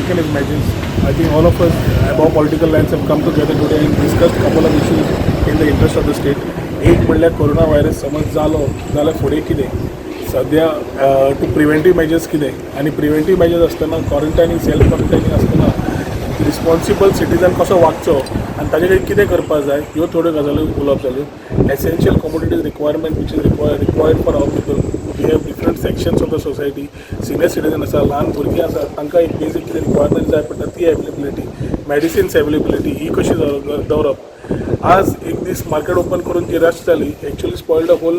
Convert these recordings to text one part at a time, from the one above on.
taken as measures. I think all of us above political lines have come together today and discussed couple of issues in the interest of the state. एक म्हणल्यार corona virus समज जालो जाल्यार फुडें कितें, सद्या two preventive measures कितें आनी प्रिवेंटीव मेजर्स आसतना क्वॉरंटायनींग, सेल्फ क्वॉरंटायनींग आसतना रिस्पॉन्सिबल सिटीजन कसो वागचो आनी ताजे खातीर कितें करपाक जाय, ह्यो थोड्यो गजाली उलोवप जाल्यो. Essential commodities requirement which is required for our people. We have different sections of the society. Senior citizen आसा, ल्हान भुरगीं आसा, तांकां एक बेजीक कितें रिक्वायरमेंट जाय पडटा ती एवेलेबिलिटी, मेडिसिन्स एवेलेबिलिटी ही कशी दवरप. आज एक दीस मार्केट ओपन करून जी रश जाली, actually spoil the whole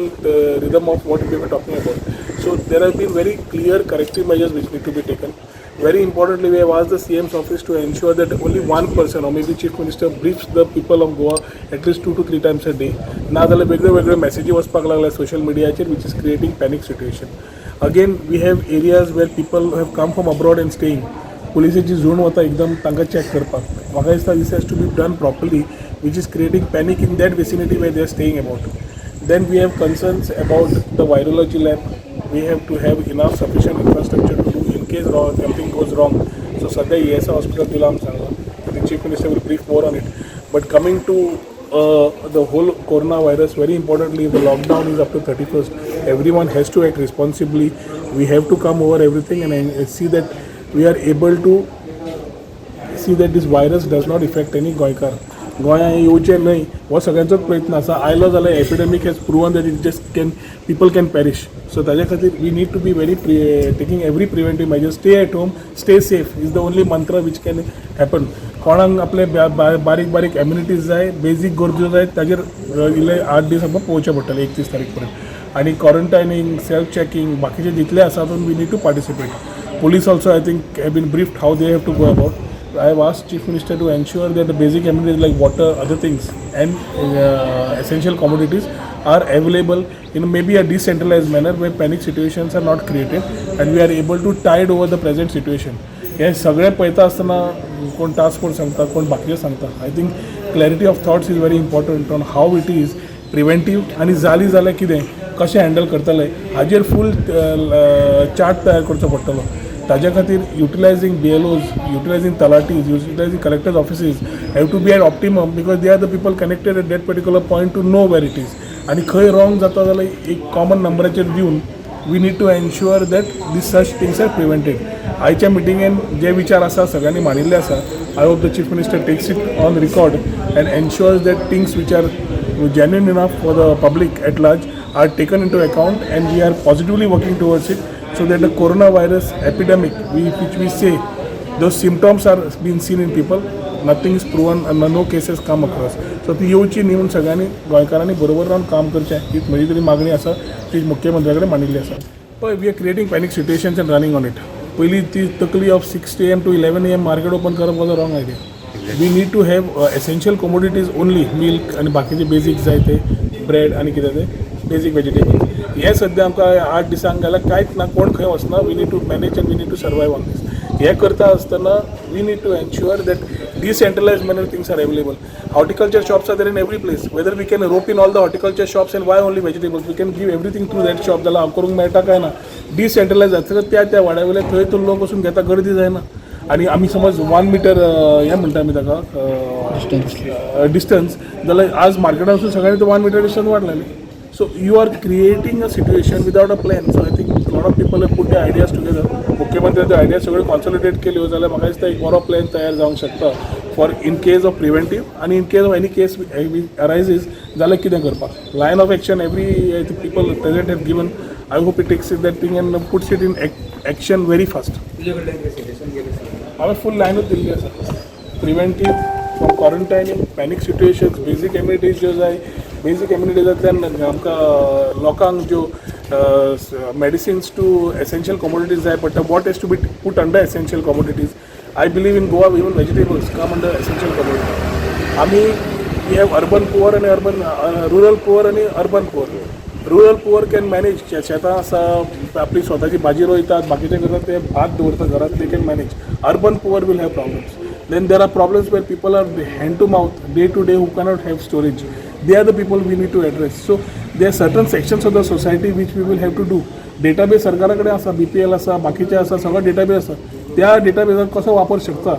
rhythm of what we were talking about. So there have been very clear corrective measures which need to be taken. Very importantly, we have asked the CM's office to ensure that only one person or maybe Chief Minister briefs the people of Goa at least two to three times a day. ना जाल्यार वेगळे वेगळे मॅसेजी वचपाक लागल्या social मिडियाचेर, which is creating panic situation. Again, we have areas where people have come from abroad and staying. पुलिसेची झूण वता एकदम तांकां चॅक करपाक. म्हाका दिसता this has to be done properly, which is creating panic in that vicinity where they are staying about. Then we have concerns about the virology lab. We have to have enough sufficient infrastructure to do in case something goes wrong. So सध्या ESI hospital दिला आमी सांगलां. The Chief Minister will brief more on it. But coming to the whole coronavirus, very importantly, the lockdown is up to 31st. Everyone has to act responsibly. We have to come over everything and see that we are able to see that this virus does not affect any गोंयकार. गोंयांत येवचें न्हय हो सगळ्यांचोच प्रयत्न आसा. आयलो जाल्यार epidemic has proven that it just can, people can perish. So ताज्या खातीर we need to be very pre taking every preventive measure. Stay at home, stay safe is the only mantra which can happen. कोणाक आपले बारीक बारीक amenities जाय, basic गरजो जाय, ताजेर इल्ले 8 दीस आमकां पळोवचें पडटलें 31 तारीख पर्यंत. आनी क्वॉरंटायनींग, सेल्फ चॅकिंग, बाकीचे जितले आसा तातूंत we need to participate. Police also, I think, have been briefed how they have to go about. I have asked Chief Minister to ensure that the basic amenities like water, other things, and essential commodities are available in maybe a decentralized manner where panic situations are not created and we are able to tide over the present situation. हे सगळें पळयता आसतना कोण task force सांगता, कोण बाकीचे सांगता. I think clarity of thoughts is very important on how it is preventive आनी जाली जाल्यार कितें, कशें हँडल करतले, हाजेर फूल चार्ट तयार करचो पडटलो. ताज्या खातीर utilizing BLOs, utilizing talatis, utilizing collectors' offices have to be at optimum because they are the people connected at that particular point to know where it is. आनी खंय रॉंग जाता जाल्यार एक कॉमन नंबराचेर दिवन we need to ensure that these such things are prevented. आयच्या मिटिंगेन जे विचार आसा सगळ्यांनी मांडिल्ले आसा. I hope the Chief Minister takes it on record and ensures that things which are genuine enough for the public at large are taken into account and we are positively working towards it so that the coronavirus epidemic, which we say those symptoms are being seen in people, nothing is proven and no cases come across. So ती येवची न्ही म्हूण सगळ्यांनी गोंयकारांनी बरोबर रावन काम करचें हीच म्हजी तरी मागणी आसा. ती मुख्यमंत्र्या कडेन मांडिल्ली आसा. पळय, we are creating panic situations and running on it. पयली ती तकली of 6 a.m. to 11 a.m. Market open करप was a wrong idea. We need to have essential commodities only, milk आनी बाकीचे बेजीक जाय ते ब्रेड आनी कितें ते बेजीक वेजिटेबल. हे सद्या आमकां 8 दिसांक जाल्यार कांयच ना, कोण खंय वचना. We need to manage and we need to survive on this. हे करता आसतना we need to ensure that decentralized manner things are available. Horticulture shops are there in every place. Whether we can rope in all the horticulture shops and why only vegetables? We can give everything through that shop. जाल्यार करूंक मेळटा काय ना? डिसेंट्रलायज जाता त्या त्या वाड्या वयले थंय तो लोक वचून घेता, गर्दी जायना. आनी आमी समज 1 मिटर हें म्हणटा आमी ताका डिस्टन्स जाल्यार आज मार्केटान वचून सगळ्यांनी तो 1 मिटर डिस्टन्स वाडलेलें. So you are creating a situation without a plan. So I think lot of people have put the ideas together. मुख्यमंत्र्याचे आयडिया सगळ्यो कॉन्सॉलिडेट केल्यो जाल्यार म्हाका दिसता एक बरो प्लॅन तयार जावंक शकता for in case of preventive आनी in case of any case arises जाल्यार कितें करपाक. Line of action every people present have given. I hope it takes that thing and puts it in action very fast. तुजे कडल्यान कितें suggestion केलें sir? हांवें फूल लायनूच दिल्ली आसा, preventive from quarantining, panic situations, basic amenities ज्यो जाय. बेजीक एम्युनिटीजांतल्यान आमकां लोकांक ज्यो मेडिसिन्स टू एसेन्शियल कॉमोडिटीज जाय पडटा, what is to be put under essential commodities. I believe in Goa even vegetables come under essential commodity. आमी we have urban poor आनी urban, rural poor आनी urban poor. Rural poor can manage. शेतां आसा आपली, स्वताची भाजी रोयतात, बाकीचे करतात, ते भात दवरतात घरात, they can manage. Urban poor will have problems. Then there are problems where people are hand to mouth, day to day, who cannot have storage. They are the people we need to address. So there are certain sections of the society which we will have to do. Database सरकारा कडेन आसा, BPL आसा, बाकीचे आसा, सगळो database आसा. त्या डेटाबेजाक कसो वापर शकता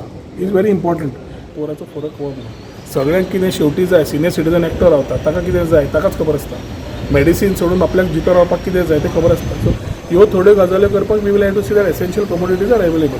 is very important. पोराचो फरक हो म्हणून सगळ्यांक कितें शेवटी जाय. सिनियर सिटीजन एकटो रावता, ताका कितें जाय ताकाच खबर आसता. मेडिसीन सोडून आपल्याक जितो रावपाक कितें जाय तें खबर आसता. सो ह्यो थोड्यो गजाल्यो करपाक we will have to see that essential commodities are available.